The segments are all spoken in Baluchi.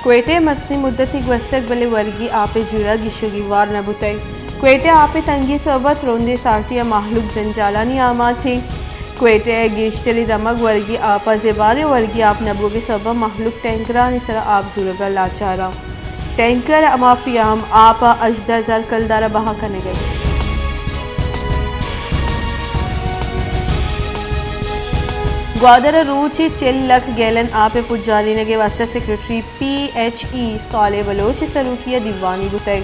کوئٹہ ءَ مزنیں مدتے گوستگ، بلے ورگی آپ ءِ جیڑہ گیش ءُ گیوار نہ بوتگ۔ کوئٹہ ءَ آپ ءِ تنگی ءِ سبب ءَ ترندیں سارتی ءَ مہلوک جنجالانی آماچ اِنت۔ کوئٹہ ءِ گیشتریں دمگ ورگی آپ ءَ زبان ءُ ورگی آپ نہ بوگ ءِ سبب ءَ مہلوک ٹینکرانی سر ءَ آپ زورگ ءَ لاچار اَنت۔ ٹینکر مافیا ہم آپ ءَ ہژدہ ہزار کلدار ءَ بہا کنگ ءَ اِنت۔ گوادر ءَ روچے چل لکھ گیلن آپ ءِ پجارینگ ءِ واستہ secretary P H E Saleh Baloch ءِ سروکی ءَ دیوانے بوتگ۔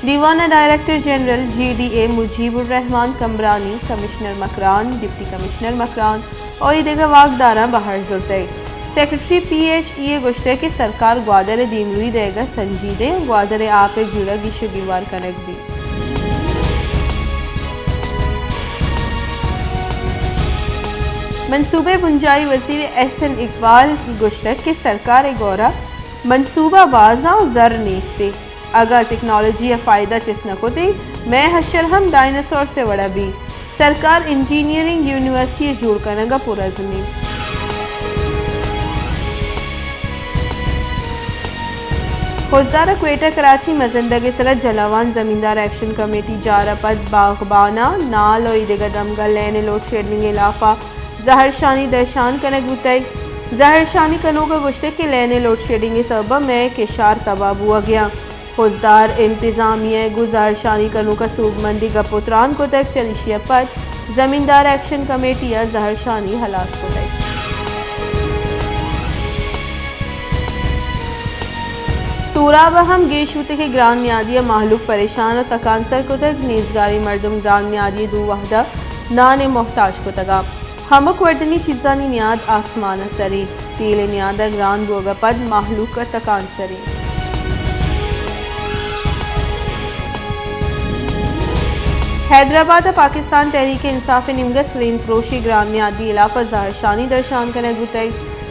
دیوان ءَ director general J D A Mujib ur-Rahman Kambrani, commissioner Makran, deputy commissioner Makran ءُ اے دگہ واکداراں بہر زرتگ۔ سیکرٹری پی ایچ ای ءَ گوشتگ کہ سرکار گوادر ءِ دیمروئی دئیگ ءَ سنجیدہ اِنت، گوادر ءِ آپ ءِ جیڑہ گیش ءُ گیوار کنگ بیت۔ منصوبہ ءِ بنجاہی وزیر احسن اقبال ءَ گوشتگ کہ سرکار ءِ گور ءَ منصوبہ باز اَنت ءُ زر نیست اِنت۔ اگاں ٹیکنالوجی ءِ فائدہ چست نہ کتیں، مئے حشر ہم ڈائناسورس ءِ وڑ ءَ بیت۔ سرکار انجینئرنگ یونیورسٹی ءِ جوڑ کنگ ءَ پرعزم اِنت۔ خضدار ءَ کوئٹہ کراچی مزندگ ءِ سر ءَ جھلاوان زمیندار ایکشن کمیٹی جار ءَ پد باغباناں نال ءُ ایدگہ دمگ ءَ لین ءِ لوڈشیڈنگ ءِ ہلاپ ءَ زہرشانی درشان کنگ بوتگ۔ زہرشانی کنوک ءَ گوشتگ کہ لین ءِ لوڈشیڈنگ ءِ سبب ءَ مئے کشار تباہ بوگ ءَ اِنت۔ خضدار انتظامیہ ءَ گوں زہرشانی کنوکاں سوبمندی گپ ءُ تران کتگ، چریشی ءَ پد زمیندار ایکشن کمیٹی ءَ زہرشانی ہلاس کتگ۔ سوراب ءَ ہم گیش بوتگیں گران نیادی ءَ مہلوک پریشان ءُ تکانسر کتگ، نیزگاریں مردم گران نیادی ءَ دو وہد ءَ نان ءِ محتاج کتگ ءُ ہمک وردنی چیزانی نیاد آسمان ءِ سر اِنت۔ تیل ءِ نیاد ءِ گران بوگ ءَ پد مہلوک ءَ تکانسر اِنت۔ حیدرآباد ءَ پاکستان تحریک انصاف ءِ نیمگ ءَ سرین پروشی گران نیادی ہلاپ ءَ زہرشانی درشان کنگ بوتگ۔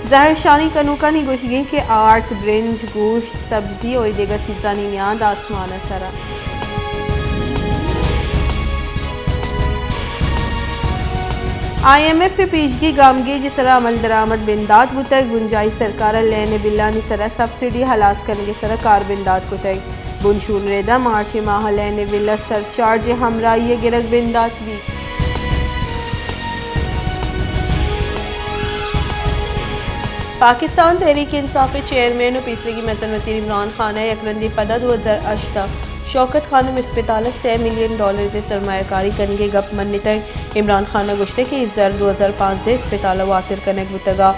زہرشانی کنوکانی گوشگ اِنت کہ آرت، برنج، گوشت، سبزی ءُ ایدگہ چیزانی نیاد آسمان ءِ سر اِنت۔ آئی ایم ایف ءِ پیشگی گامگیج ءِ سر ءَ عمل درآمد بندات بوتگ، بنجاہی سرکار ءَ لین ءِ بلانی سر ءَ سبسڈی ہلاس کنگ ءِ سر ءَ کار بندات کتگ۔ بنشون رد ءَ مارچ ءِ ماہ ءَ لین ءِ بل ءَ سرچارج ءِ ہمراہی ءَ گرگ بندات بیت۔ پاکستان تحریک انصاف ءِ چیئرمین ءُ پیسریگیں مزن وزیر عمران خان ءَ یک رندے پدا دو ہزار ہشت ءَ شوکت خانم اسپتال ءَ سئے ملین ڈالرز ءِ سرمایہ کاری کنگ ءِ گپ منتگ۔ عمران خان ءَ گوشتگ کہ اے زر دو ہزار پانزدہ ءَ اسپتال ءَ واتر کنگ بوتگ ءُ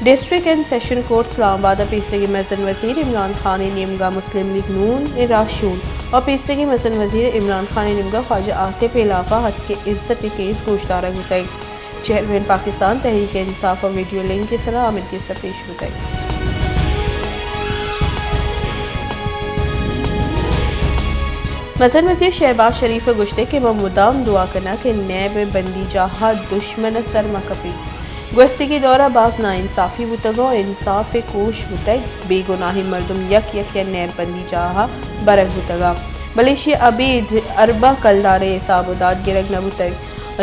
ڈسٹرکٹ اینڈ سیشن کورٹ اسلام آباد ءَ پیسریگیں مزن وزیر عمران خان ءِ نیمگ ءَ مسلم لیگ نون ءِ راہشون ءُ پیسریگیں مزن وزیر عمران خان ءِ نیمگ ءَ خواجہ آصف ءِ ہلاپ ءَ ہتک ءِ عزت ءِ کیس گوشدارگ بوتگ۔ چیئرمین پاکستان تحریک انصاف ءَ ویڈیو لنک ءِ سر ءَ آمدگس ءَ پیش بوتگ۔ مزن وزیر شہباز شریف ءَ گوشتگ کہ ما مدام دعا کناں کہ نیب ءِ بندیجاہ ءَ دشمن ءَ سر مہ کپیت۔ گوستگیں دور ءَ باز ناانصافی بوتگ ءُ انصاف ءِ کوش بوتگ، بے گناہیں مردم یک یک ءَ نیب بندیجاہ ءَ برگ بوتگ اَنت، بلے ایشی ءَ ابید ارباں کلدارے حساب ءُ داد گرگ نہ بوتگ۔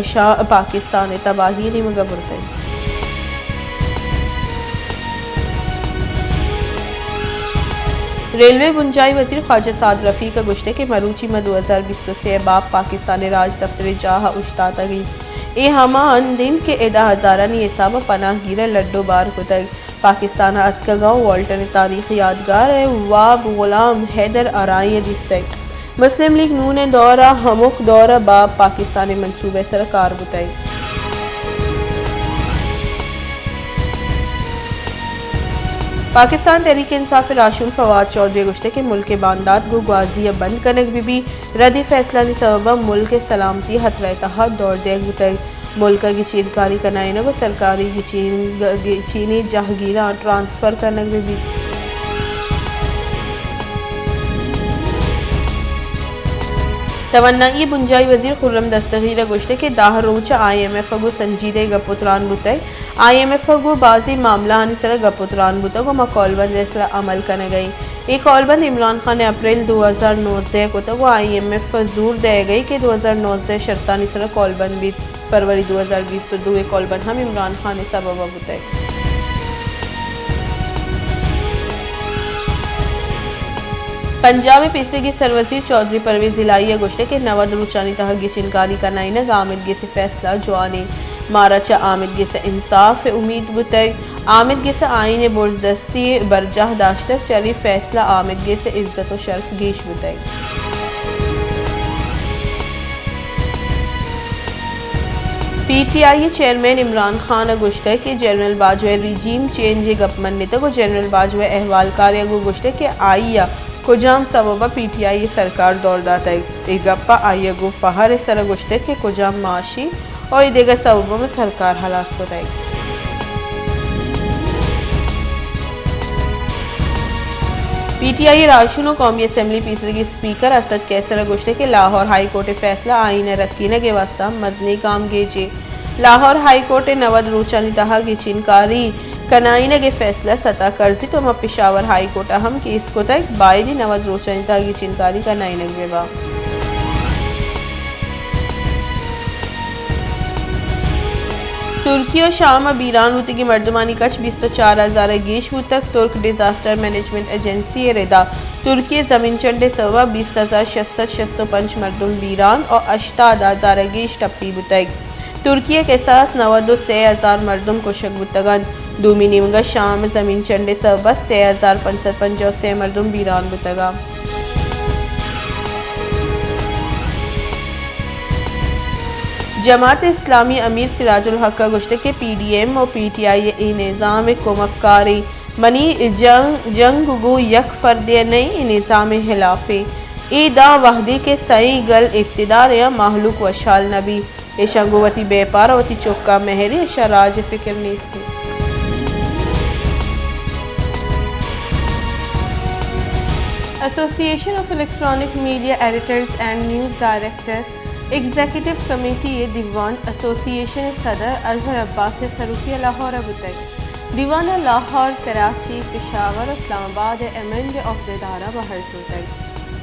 شاہ پاکستان ءِ تباہی ءِ نیمگ ءَ برتگ۔ ریلوے ءِ بنجاہی وزیر خواجہ سعد رفیق ءَ گوشتگ کہ مروچی ما دو ہزار بیست ءُ سے ءِ باب پاکستان ءِ راجدپتر ءِ جاہ ءَ اوشتاتگ ایں۔ اے ہما ہند اِنت کہ ادا ہزارانی حساب ءَ پناہ گیر ءَ لڈ ءُ بار کتگ۔ پاکستان ءَ اتکگ ءُ والٹر ءِ تاریخی یادگار ءِ واب غلام حیدر آرائی ءَ دیستگ۔ مسلم لیگ نون ءِ دور ءَ ہمک دور ءَ باب پاکستان ءِ منصوبہ ءِ سر ءَ کار بوتگ۔ پاکستان تحریک انصاف ءِ راہشون فواد چوہدری ءَ گوشتگ کہ ملک ءِ باندات گوں گوازی ءَ بند کنگ بہ بیت، ردی فیصلہانی سبب ءَ ملک ءِ سلامتی ءَ ہترہ ءِ تہا دور دیگ بوتگ۔ ملک ءَ گچینکاری کنائینگ ءُ سرکاری گچین، گچینی جہگیراں ٹرانسفر کنگ بہ بیت۔ توانائی ءِ بنجاہی وزیر خرم دستگیر ءَ گوشتگ کہ دہ روچ ءَ آئی ایم ایف ءَ گوں سنجیدہ گپ ءُ تران بوتگ۔ آئی ایم ایف ءَ گوں بازیں معاملہانی سر ءَ گپ ءُ تران بوتگ ءُ ما کولبند ءِ سر ءَ عمل کنگ ءَ ایں۔ اے کولبند عمران خان ءَ اپریل دو ہزار نوزدہ ءَ کتگ ءُ آئی ایم ایف ءَ زور دئیگ ءَ اِنت کہ دو ہزار نوزدہ ءِ شرطانی سر ءَ کولبند بیت۔ فروری دو ہزار بیست ءُ دو ءِ کولبند ہم عمران خان ءِ سبب ءَ بوتگ۔ پنجاب ءِ پیسریگیں سروزیر چوہدری پرویز الہی ءَ گوشتگ کہ نود روچانی تہا گچین کاری کنائینگ آمید گس ءِ فیصلہ جوانیں، مارا چہ آمید گس ءَ انصاف ءِ امیت بوتگ، آمید گس ءَ آئین ءِ برزدستی برجاہ داشتگ، چرے فیصلہ آمید گس ءِ عزت ءُ شرف گیش بوتگ۔ پی ٹی آئی ءِ چیئرمین عمران خان ءَ گوشتگ کہ جنرل باجوہ ءِ رجیم چینج ءِ گپ منتگ ءُ جنرل باجوہ ءِ احوالکارے ءَ گوں گوشتگ کہ آئی ءَ کجام سوب ءَ پی ٹی آئی ءِ سرکار دور داتگ۔ اے گپ ءَ آئی ءَ گوں فہر ءِ سر ءَ گوشتگ کہ کجام معاشی ءُ اے دگہ سوب ءَ مئے سرکار ہلاس کتگ۔ پی ٹی آئی ءِ راہشون ءُ قومی اسمبلی ءِ پیسریگیں اسپیکر اسد قیصر ءَ گوشتگ کہ لاہور ہائی کورٹ ءِ فیصلہ آئین ءِ رکینگ ءِ واستہ مزنیں گامگیجے۔ لاہور ہائی کورٹ ءِ نود روچانی تہا گچین کاری کنائینگ ءِ فیصلہ ستا کرزیت ءُ ما پشاور ہائی کورٹ ءَ ہم کیس کتگ، بائدی نود روچانی تہا گچین کاری کنائینگ بہ با۔ ترکی ءُ شام ءَ بیران بوتگیں مردمانی کچ بیست ءُ چار ہزار ءَ گیش بوتگ۔ ترک ڈیزاسٹر مینجمنٹ ایجنسی ءِ ردا ترکی ءِ زمین چنڈ ءِ سبب ءَ بیست ہزار شش سد شست ءُ پنچ مردم بیران ءُ ہشتاد ہزار ءَ گیش ٹپی بوتگ۔ ترکی ءِ کساس نود ءُ سے ہزار مردم کشگ بوتگ انت۔ دومی نیمگ ءَ شام ءِ زمین چنڈ ءِ سبب ءَ سے ہزار پنچ سد پنجاہ ءُ سے مردم بیران بوتگ انت۔ جماعت اسلامی ءِ امیر سراج الحق ءَ گوشتگ کہ پی ڈی ایم ءُ پی ٹی آئی ءِ اے نظام ءِ کمکاریں۔ منی جنگ، جنگ گوں یک فردے ءَ نئیں، اے نظام ءِ ہلاف ایں۔ اے داں وہدے کہ سئیں گل اقتدار ءَ، مہلوک وشحال نہ بی۔ ایشاں گوں وتی بیپار ءُ وتی چکاں مہرے، ایشاں راج ءِ فکر نیست۔ ایسوسی ایشن of electronic media editors and news director executive committee ءِ دیوان ایسوسی ایشن ءِ صدر اظہر عباس ءِ سروکی ءَ لاہور ءَ بوتگ۔ دیوان ءَ لاہور، کراچی، پشاور ءُ اسلام آباد ءِ ایمنڈ ءِ عہدیداراں بہر زرتگ۔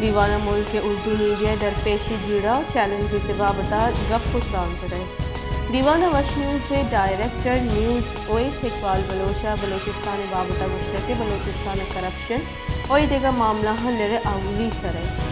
دیوان ءَ ملک ءِ اردو میڈیا ءِ درپیشی جیڑہ ءُ چیلنجز ءِ بابت ءَ گپ ءُ تران کتگ۔ دیوان ءَ وش نیوز ءِ ڈائریکٹر نیوز اویس اقبال بلوچ ءَ بلوچستان ءِ بابت ءَ گوشتگ کہ بلوچستان ءَ کرپشن ءُ اے دگہ معاملہاں لڑ ءِ اولی سر اِنت۔